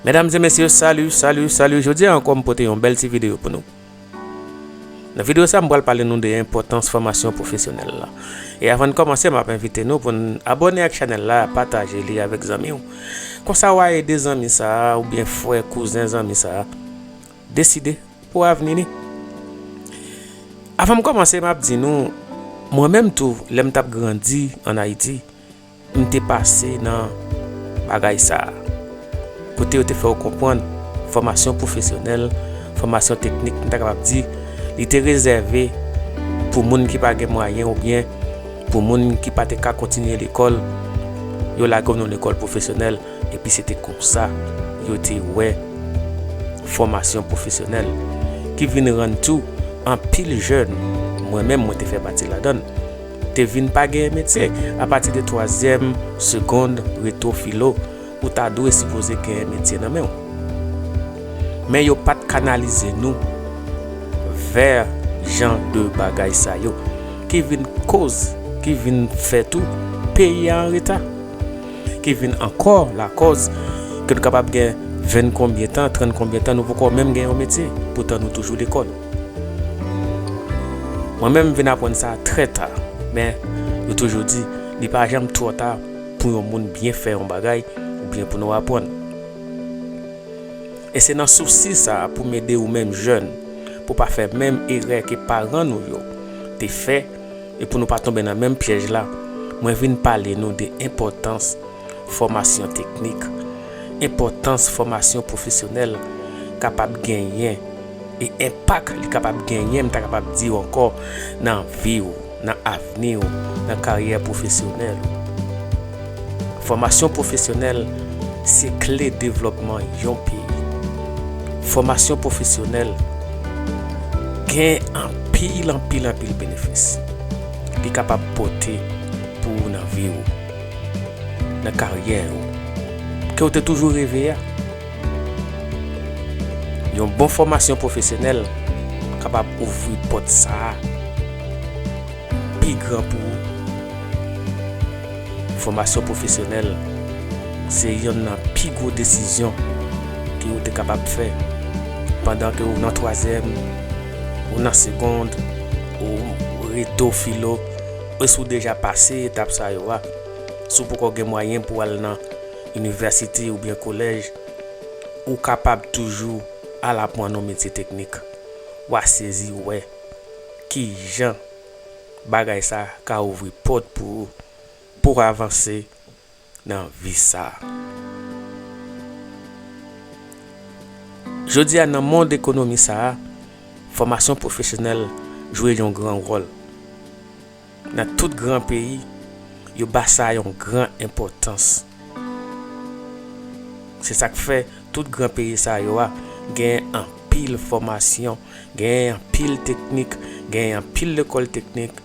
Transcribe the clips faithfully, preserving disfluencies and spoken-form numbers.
Medam e mesye, salut, salut, salut. Jodi a ankò, m pote yon bèl ti videyo pou nou. Nan videyo sa, m pral pale nou de enpòtans fòmasyon pwofesyonèl la. E avan n kòmanse, m ap envite nou pou n abòne ak chanèl la, pataje li avèk zanmi w. Konsa, w a ede zanmi sa a, oubyen frè, kouzen zanmi sa a, deside pou avni li. Avan m kòmanse, m ap di nou, mwen menm tou, lè m t ap grandi ann Ayiti, m te pase nan bagay sa a. Kote yo te fè w konprann fòmasyon pwofesyonèl, fòmasyon teknik, m ta kapab di, li te rezève pou moun ki pa gen mwayen oubyen pou moun ki pa te ka kontinye lekòl, yo lage w nan lekòl pwofesyonèl, epi se te konsa yo te wè fòmasyon pwofesyonèl, ki vin rann tou anpil jèn, mwen menm mwen te fè pati ladan l, te vin pa genyen metye. Apati de twazyèm, segond, reto, filo, ou ta dwe sipoze genyen metye nan men w. Men yo pa t kanalize nou vè jan de bagay sa yo, ki vin koz, ki vin fè tou peyi a an reta, ki vin ankò lakòz ke nou kapab gen venn konbyen tan, trant konbyen tan, nou poko menm gen yon metye, poutan nou toujou lekòl. Mwen menm, m vin aprann sa trè ta, men yo toujou di, li pa janm twò ta pou yon moun byen fè yon bagay oubyen pou nou aprann. E se nan sousi sa a pou m ede ou menm jèn, pou pa fè menm erè ke paran nou yo te fè, e pou nou pa tonbe nan menm pyèj la, mwen vin pale nou de enpòtans fòmasyon teknik, enpòtans fòmasyon pwofesyonèl kapab genyen, e enpak li kapab genyen, m ta kapab di w ankò, nan vi w, nan avni w, nan karyè pwofesyonèl ou. Fòmasyon pwofesyonèl se kle devlòpman yon peyi. Fòmasyon pwofesyonèl gen anpil, anpil, anpil benefis li kapab pote pou ou nan vi w, nan karyè w, ke w te toujou reve a. Yon bon fòmasyon pwofesyonèl kapab ouvri pòt sa a pi gran pou ou. Fòmasyon pwofesyonèl se yonn nan pi gwo desizyon ke ou te kapab fè pandan ke ou nan twazyèm, ou nan segond, ou reto filo, e si w deja pase etap sa yo a, si w poko gen mwayen pou w al nan inivèsite oubyen kolèj, ou kapab toujou al aprann yon metye teknik. W a sezi wè kijan bagay sa ka ouvri pòt pou ou, pou w avanse nan vi sa. Jodi a, nan mond ekonomi sa a, fòmasyon pwofesyonèl jwe yon gran wòl. Nan tout gran peyi, yo ba sa yon gran enpòtans. Se sa k fè tout gran peyi sa yo a genyen anpil fòmasyon, genyen anpil teknik, genyen anpil lekòl teknik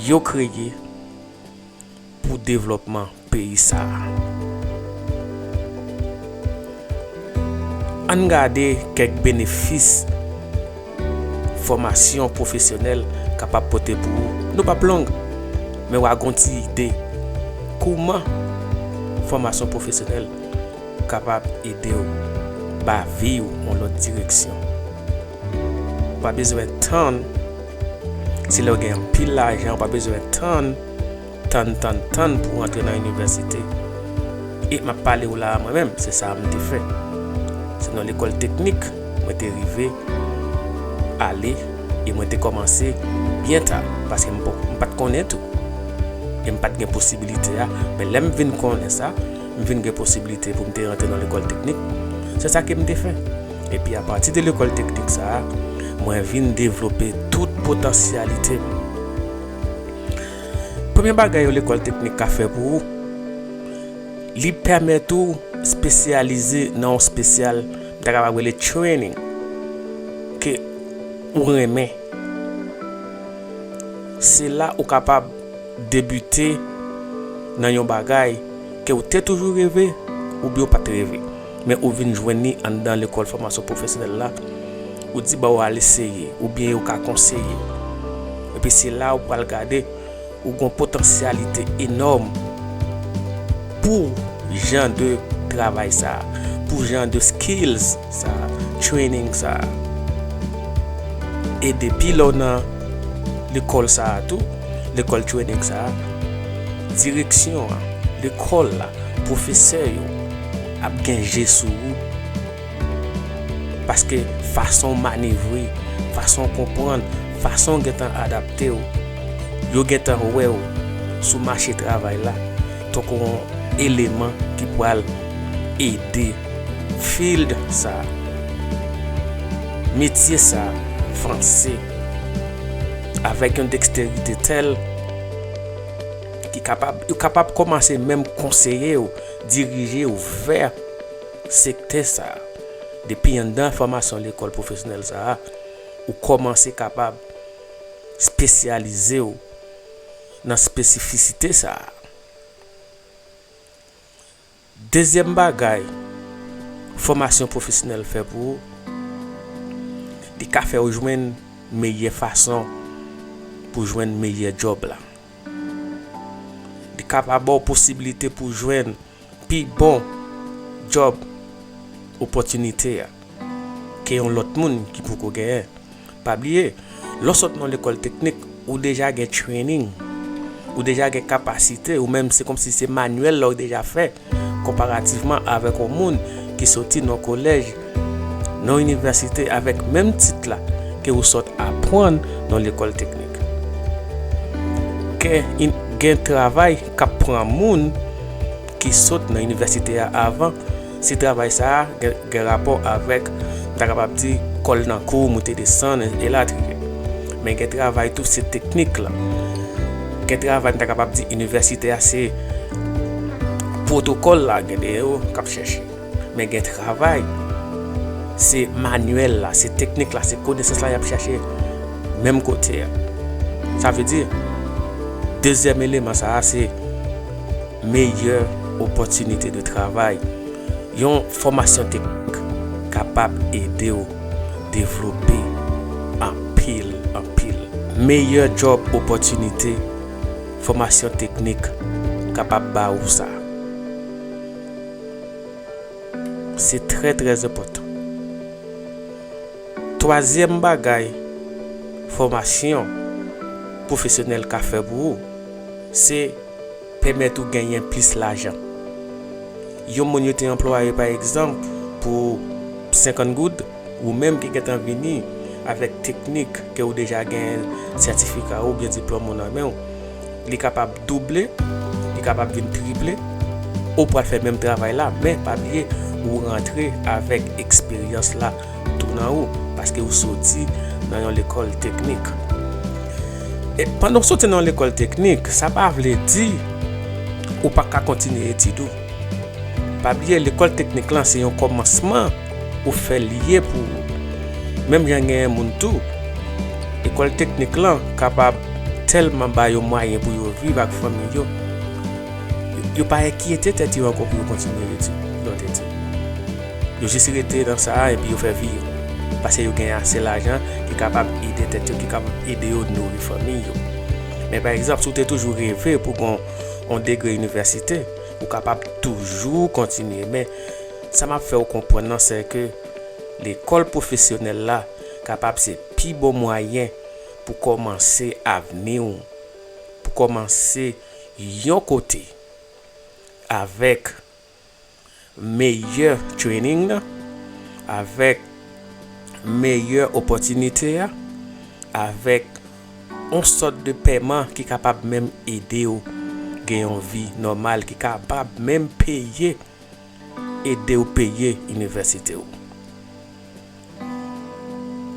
yo kreye pou devlòpman peyi sa a. Ann gade kèk benefis fòmasyon pwofesyonèl kapab pote pou ou. Nou p ap long, men w a gon ti ide kòman fòmasyon pwofesyonèl kapab ede w ba vi w yon lòt direksyon. Ou pa bezwen tann, se lè w gen anpil lajan, ou pa bezwen tann, tann, tann, tann pou w antre nan inivèsite. E m ap pale w la a mwen menm, se sa m te fè. Se nan lekòl teknik mwen te rive ale e mwen te kòmanse byen ta, paske m pa, m pa t konnen tou. E m pa t gen posibilite a, men lè m vin konnen sa, m vin gen posibilite pou m te rantre nan lekòl teknik, se sa ke m te fè. Epi apati de lekòl teknik sa a, mwen vin devlope tout potansyalite m. Premye bagay yon lekòl teknik ka fè pou ou, li pèmèt ou espesyalize nan yon espesyal, m ta kapab rele training, ke ou renmen. Se la ou kapab debite nan yon bagay ke ou te toujou reve oubyen ou pa t reve, men ou vin jwenn li anndan lekòl fòmasyon pwofesyonèl la. Ou di, "Bon, w al eseye," oubyen yo ka konseye w. Epi se la ou pral gade ou gon potansyalite enòm pou jan de travay sa a. pou jan de skills sa, training sa. E depi lè w nan lekòl sa a tou, lekòl training sa a, direksyon an, lekòl la, pwofesè yo ap gen je sou ou. Paske fason w manevre, fason w konprann, fason w gentan adapte w, yo gentan wè w sou mache travay la tankou yon eleman ki pral ede field sa, metye sa vanse avèk yon deksterite tèl ki kapab, yo kapab kòmanse menm konseye w, dirije w vè sektè sa. Depi anndan fòmasyon lekòl pwofesyonèl sa a, ou kòmanse kapab espesyalize w nan espesifisite sa a. Dezyèm bagay fòmasyon pwofesyonèl fè pou ou, li ka fè w jwenn meyè fason pou jwenn meyè djòb la. Li ka ba w posiblite pou jwenn pi bon djòb opòtinite a ke yon lòt moun ki poko genyen. Pa bliye, lè w sot nan lekòl teknik, ou deja gen training, ou deja gen kapasite, ou menm se kòmsi se manyèl la ou deja fè, konparativman avèk yon moun ki soti nan kolèj, nan inivèsite avèk menm tit la ke ou sot aprann nan lekòl teknik. Gen, gen travay k ap pran moun ki sot nan inivèsite a avan, si travay sa a gen, gen rapò avèk, m ta kapab di, kòl nan kou, moute desann, elatriye. Men gen travay tou, se teknik la. Gen travay, m ta kapab di, inivèsite a, se pwotokòl la, gen de yo k ap chèche. Men gen travay, se manyèl la, se teknik la, se konesans la y ap chèche menm kote a. Sa vle di, dezyèm eleman sa a, se meyè opòtinite de travay. Yon fòmasyon teknik kapab ede w devlope anpil, anpil. Meyè djòb opòtinite fòmasyon teknik kapab ba ou sa. Se trè, trè enpòtan. Twazyèm bagay fòmasyon pwofesyonèl ka fè pou ou, se pèmèt ou genyen plis lajan. Yon moun yo te anplwaye, pa egzanp, pou senkant goud, ou menm ki gentan vini avèk teknik ke ou deja gen sètifika ou oubyen diplòm ou nan men w, li kapab double, li kapab vin triple, ou pral fè menm travay la, men pa bliye, ou rantre avèk eksperyans la tou nan ou, paske ou soti nan yon lekòl teknik. E pandan w soti nan yon lekòl teknik, sa pa vle di ou pa ka kontinye etid ou. Pa bliye, lekòl teknik lan se yon kòmansman ou fè l ye pou ou. Menm jan gen moun tou, lekòl teknik lan kapab tèlman ba yo mwayen pou yo viv ak fanmi yo, yo, yo pa enkyete tèt yo ankò pou yo kontinye etid, lòt etid. Yo jis rete nan sa a epi yo fè vi yo. Paske yo gen ase lajan ki kapab ede tèt yo, ki kapab ede yo nouri fanmi yo. Men pa egzanp, si w te toujou reve pou gen yon degre inivèsite, ou kapab toujou kontinye. Men sa m ap fè w konprann nan, se ke lekòl pwofesyonèl la kapab se pi bon mwayen pou kòmanse avni w, pou kòmanse yon kote avèk meyè training nan, avèk meyè opòtinite a, avèk yon sòt de pèman ki kapab menm ede w gen yon vi nòmal, ki kapab menm peye, ede w peye inivèsite w.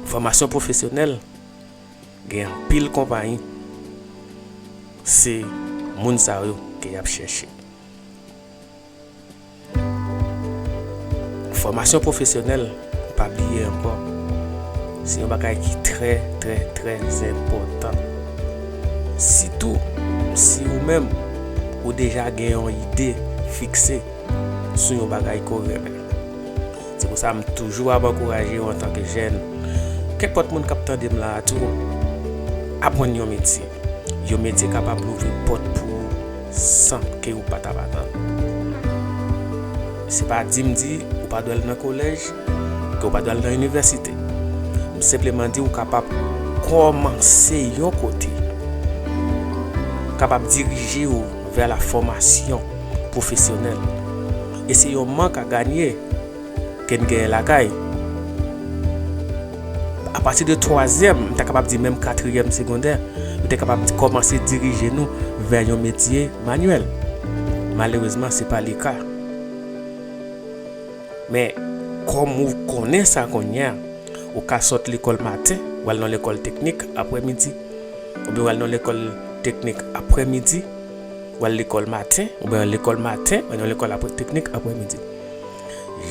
Fòmasyon pwofesyonèl, gen anpil konpayi, se moun sa yo ke y ap chèche. Fòmasyon pwofesyonèl, pa bliye ankò, se yon bagay ki trè, trè, trè enpòtan. Sitou si ou menm, ou deja gen yon ide fikse sou yon bagay ke w renmen. Se pou sa m toujou ap ankouraje w antanke jèn. Kenpòt moun k ap tande m la a tou, aprann yon metye. Yon metye kapab louvri pòt pou ou san ke ou pa t ap atann. Se pa di m di ou pa dwe al nan kolèj, ke w pa dwe al nan inivèsite. M senpleman di w kapab kòmanse yon kote, kapab dirije w vè la fòmasyon pwofesyonèl. E se yon mank a ganye ke n genyen lakay. Apati de twazyèm, m ta kapab di menm katriyèm segondè, nou te kapab di, kòmanse dirije nou vè yon metye manyèl. Malerezman, se pa le ka. Men, kòm ou konnen sa kounye a, ou ka sot lekòl maten, w al nan lekòl teknik aprèmidi, oubyen w al nan lekòl teknik aprèmidi, w al lekòl maten, oubyen lekòl maten, w al nan lekòl apre, teknik aprèmidi.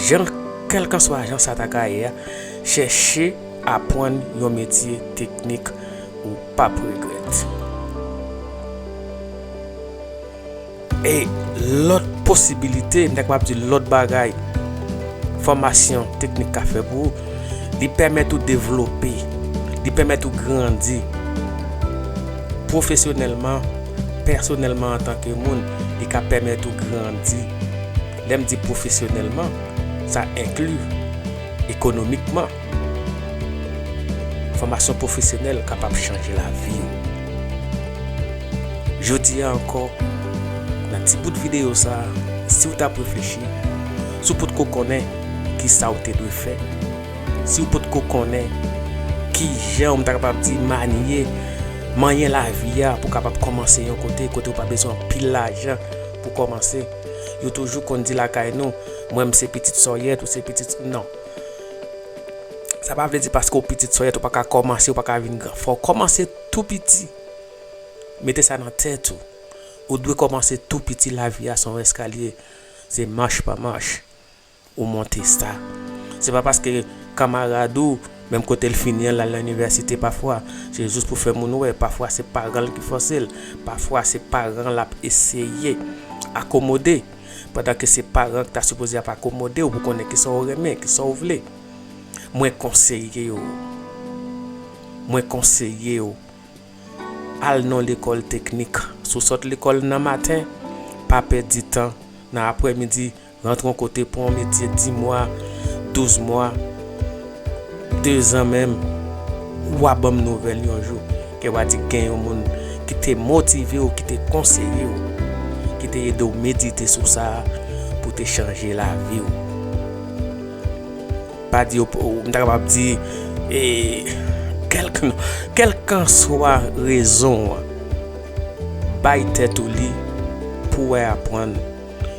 Jan, kèlkanswa jan sa ta ka ye a, chèche aprann yon metye teknik, ou p ap regrèt. E lòt posibilite, m ta kapab di lòt bagay, fòmasyon teknik ka fè pou ou, li pèmèt ou devlope, li pèmèt ou grandi pwofesyonèlman, pèsonèlman antanke moun, li ka pèmèt ou grandi. Lè m di pwofesyonèlman, sa enkli ekonomikman. Fòmasyon pwofesyonèl kapab chanje lavi w. Jodi a ankò, nan ti bout videyo sa a, si w t ap reflechi, si w potko konnen ki sa w te dwe fè, si w potko konnen ki jan w ta kapab di manye, manyen lavi a pou w kapab kòmanse yon kote, kote w pa bezwen anpil lajan pou kòmanse. Yo toujou konn di lakay nou, mwen m se pitit sòyèt, ou se pitit, non. Sa pa vle di paske w pitit sòyèt, ou pa ka kòmanse, ou pa ka vin gran. Fò w kòmanse tou piti. Mete sa nan tèt ou. Ou dwe kòmanse tou piti, lavi a se yon eskalye. Se mach pa mach. Ou monte sa. Se pa paske kanmarad ou, menm kote l fini an, l al nan inivèsite pafwa. Se jis pou fè moun wè. Pafwa se paran l ki fòse l. Pafwa se paran l ap eseye akomode. Pandan ke se paran ki ta sipoze ap akomode w pou konnen kisa w renmen, kisa w vle. Mwen konseye w. Mwen konseye w. Al nan lekòl teknik. Si w sot lekòl nan maten, pa pèdi tan. Nan aprèmidi, rantre yon kote, pran yon metye dis mwa, douz mwa, dezan menm. W a ban m nouvèl yon jou. Ke w a di gen yon moun ki te motive w, ki te konseye w, ki te ede w medite sou sa pou te chanje lavi w. Pa di yo, m ta kapab di, e, kèlk-, kèlkanswa rezon an, bay tèt ou li pou w aprann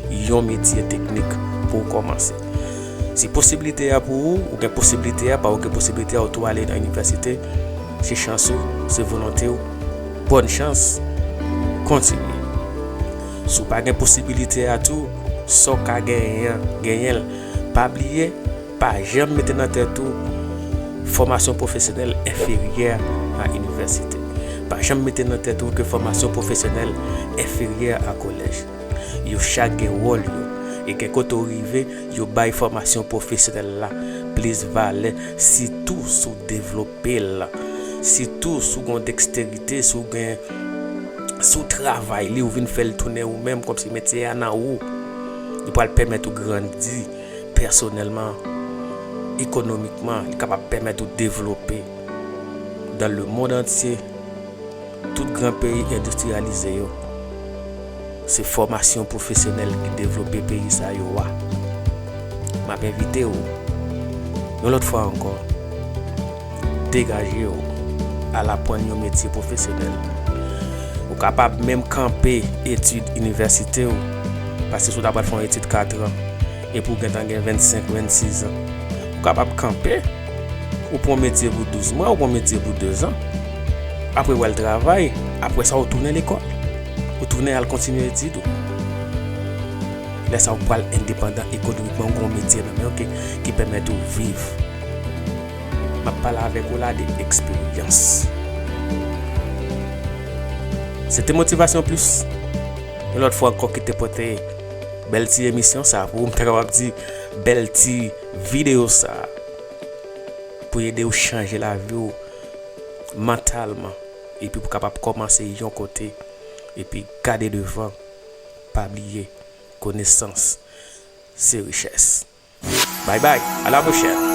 yon metye teknik pou w kòmanse. Si posiblite a pou ou, ou gen posiblite a, pa ou gen posiblite a, ou tou ale nan inivèsite, se chans ou, se volonte w. Bòn chans, kontinye. Si w pa gen posibilite a tou, sa w ka genyen an, genyen l. Pa bliye, pa janm mete nan tèt ou fòmasyon pwofesyonèl enferyè a inivèsite. Pa janm mete nan tèt ou ke fòmasyon pwofesyonèl enferyè a kolèj. Yo chak gen wòl yo. E gen kote w rive, yo bay fòmasyon pwofesyonèl la plis valè, sitou si w devlope l. Sitou si w gen deksterite, si w gen, si w travay li, ou vin fè l tounen ou menm, kòmsi metye a nan ou. Li pral pèmèt ou grandi pèsonèlman, ekonomikman, li kapab pèmèt ou devlope. Dans le monde entier, tout gran peyi endistriyalize yo, se fòmasyon pwofesyonèl ki devlope peyi sa yo a. M ap envite w, yon lòt fwa ankò, degaje w, al aprann yon metye pwofesyonèl. Ou kapab menm kanpe etid inivèsite w, paske si w ta pral fè yon etid kat an, epi w gentan gen vennsenk, vennsis an, ou kapab kanpe, ou pran metye pou douz mwa, ou pran metye pou dezan. Apre w al travay, apre sa w tounen lekòl. Ou tounen al kontinye etid ou. Lè sa w pral endepandan ekonomikman, ou gen yon metye nan men w ki, ki pèmèt ou viv. M ap pale avèk ou la de eksperyans. Se te Motivasyon Plis. Yon lòt fwa ankò ki te pote bèl ti emisyon sa pou ou, m ta kapab di bèl ti videyo sa pou ede w chanje lavi w mantalman, epi pou kapab kòmanse yon kote, epi gade devan, pa bliye, konesans se richès. Bye bye, à la prochaine.